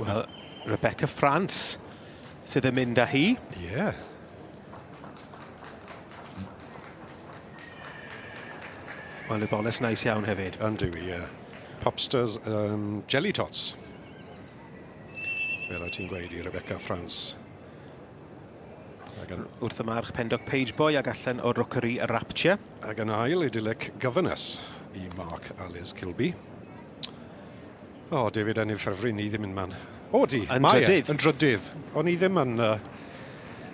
Wel, Rebecca France sydd yn mynd â hi. Ie. Yeah. Wel, y boles nice iawn hefyd. Yndw, ie. Yeah. Popsters um, Jelly Tots. Fel o ti'n gweud i Rebecca France. Ac yn... Wrth y march Pendock Page Boy ac allan o Rookery Rapture. Ac yn ail Idyllic Governess i Mark a Liz Kilby. O, David, yn ei ffefryn ni ddim yn man. O, di. Yn e, drydydd. Yn drydydd. O'n i ddim yn... Uh,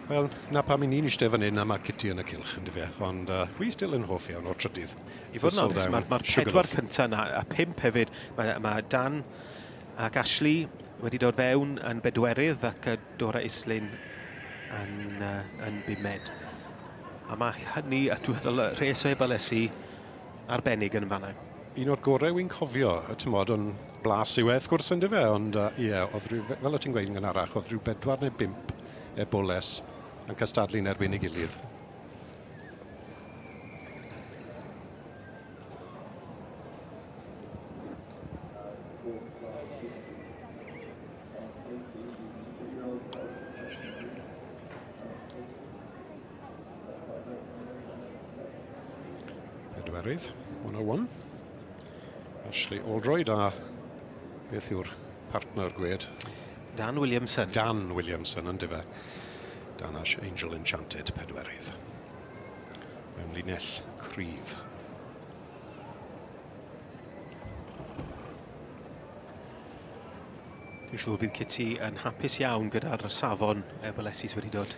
Wel, na pam i ni'n eistedd fan hyn a mae Kitty yn y cylch, yn dyfe. Ond uh, wi still yn hoff iawn o'r trydydd. I fod yn onest, mae'r ma pedwar cyntaf yna, a pump hefyd, mae, mae Dan ac Ashley wedi dod fewn yn bedwerydd ac Dora Islyn yn, uh, yn bumed. A mae hynny, a dwi'n meddwl, rhes o ebolesi arbennig yn fanna. Un o'r gorau wy'n cofio, tymod, yn blas yw e, wrth gwrs, yn dyfe, ond ie, yeah, oedd rhyw, fel o ti'n gweud yn gynharach, oedd rhyw bedwar neu bump eboles yn cystadlu'n erbyn ei gilydd. Pedwerydd, 101. Ashley Oldroyd a beth yw'r partner gwed? Dan Williamson. Dan Williamson, yn dyfe. Dan Ash Angel Enchanted, pedwerydd. Mewn linell cryf. Dwi'n siŵr bydd Kitty yn hapus iawn gyda'r safon Ebolesi sydd wedi dod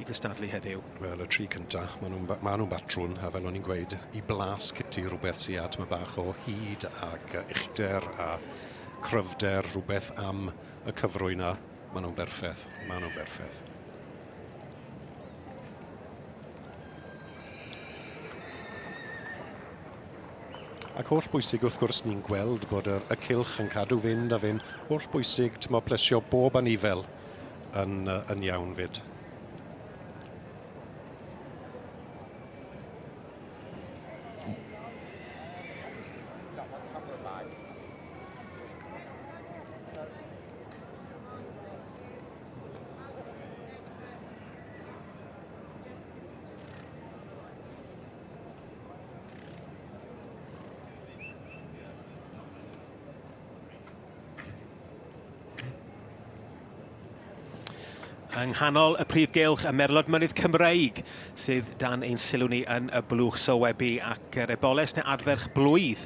i gystadlu heddiw. Wel, y tri cynta, maen nhw'n ma nhw batrwn, a fel o'n i'n gweud, i blas Kitty rhywbeth sy'n at, mae bach o hyd ac uchder a cryfder, rhywbeth am y cyfrwy na. Maen nhw'n berffeth, maen nhw'n berffeth. Ac holl bwysig wrth gwrs ni'n gweld bod y, y cylch yn cadw fynd a fynd. Holl bwysig, tymor plesio bob anifel yn, yn iawn fyd. Yng nghanol y prif gylch, y Merlod Mynydd Cymreig sydd dan ein sylw ni yn y blwch sylwebu ac yr eboles neu adferch blwydd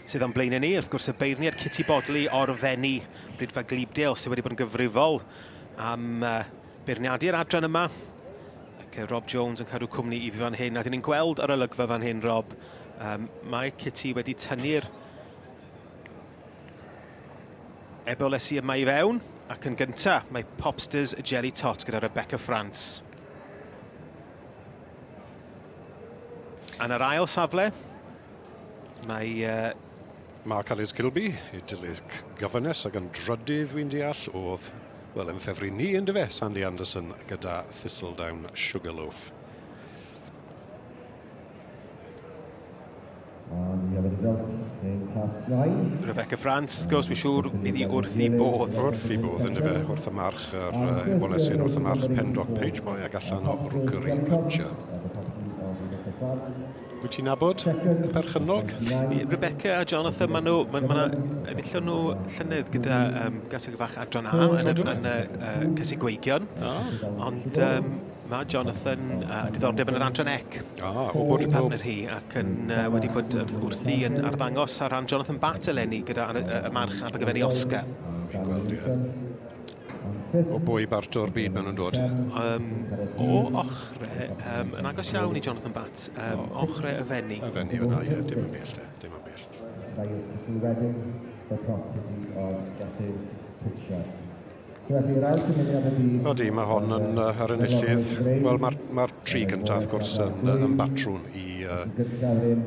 sydd o'n blaenau ni. Wrth gwrs, y beirniad Kitty Bodley o'r Fenni, Brydfa Glibdale, sydd wedi bod yn gyfrifol am uh, beirniadu'r adran yma. Ac Rob Jones yn cadw cwmni i fi fan hyn. A dyn ni'n gweld yr olygfa fan hyn, Rob. Um, mae Kitty wedi tynnu'r ebolesi yma i fewn. Ac yn gynta, mae Popsters Jelly Tot gyda Rebecca France. Yn yr ail safle, mae uh, Mark Alice Kilby, Idyllic Governess ac yn drydydd wy'n deall oedd, wel, yn ffefryn ni yn dyfe, Sandy Anderson gyda Thistledown Sugarloaf. Rebecca France, wrth gwrs, fi'n siŵr bydd hi wrth i bodd. Wrth i bodd, yn dyfe, wrth y march, yr uh, Bolesyn, wrth y march Pendock Page Boy ac allan o Rookery Rapture. Wyt ti'n nabod y perchennog? Rebecca a Jonathan, maen nhw, maen, maen nhw, enillon nhw llynedd gyda um, gaseg fach adran A yn y, yn y uh, Cysig Gweigion. Oh. Ond um, mae Jonathan uh, diddordeb yn yr adran ec. Ah, o bod partner hi ac yn, uh, wedi bod wrthi yn arddangos ar ran Jonathan Batt eleni gyda y, y march Abergyfenni Oscar. Fi'n gweld, ie. O bwy bart o'r byd maen nhw'n dod? Um, o ochre, um, yn agos iawn i Jonathan Batt, um, oh. ochre y Fenni. Y Fenni fyna, ie, dim yn bell, de, dim yn bell. Odi, mae hon yn uh, yr enillydd. Wel, mae'r ma tri gyntaf, wrth gwrs, yn, yn batrwn i, uh,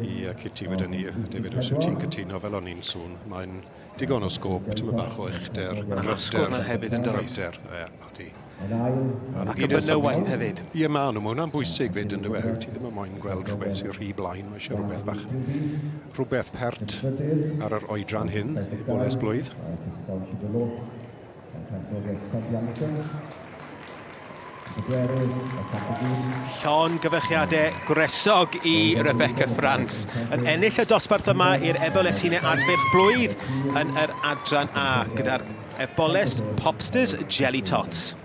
i uh, Kitty wedyn ni. David, os wyt ti'n cytuno, fel o'n i'n sôn, mae'n Digon o sgôp, tymed bach o uchder, gryfder. Asgwrn yna hefyd yn does? Gryfder, ie, odi. Ac yn benywaidd hefyd. Ie, maen nhw. Mae hwnna'n bwysig fyd yn dywe. Ti ddim yn moyn gweld rhywbeth sy'n rhy blaen. Mae eisiau rhywbeth bach, rhywbeth pert ar yr oedran hyn, i boles blwydd. Llongyfarchiadau gwresog i Rebecca France yn ennill y dosbarth yma i'r Ebolesine Adfyrch Blwydd yn yr adran A gyda'r Eboles Popsters Jelly Tots.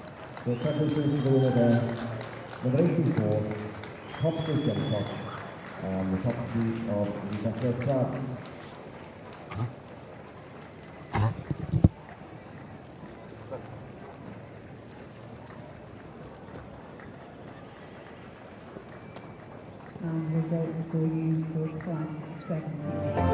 So congratulations to the winner there, number 84, Popsters Jelly Tots, and the top speed of Rebecca France. And results for you for class 70.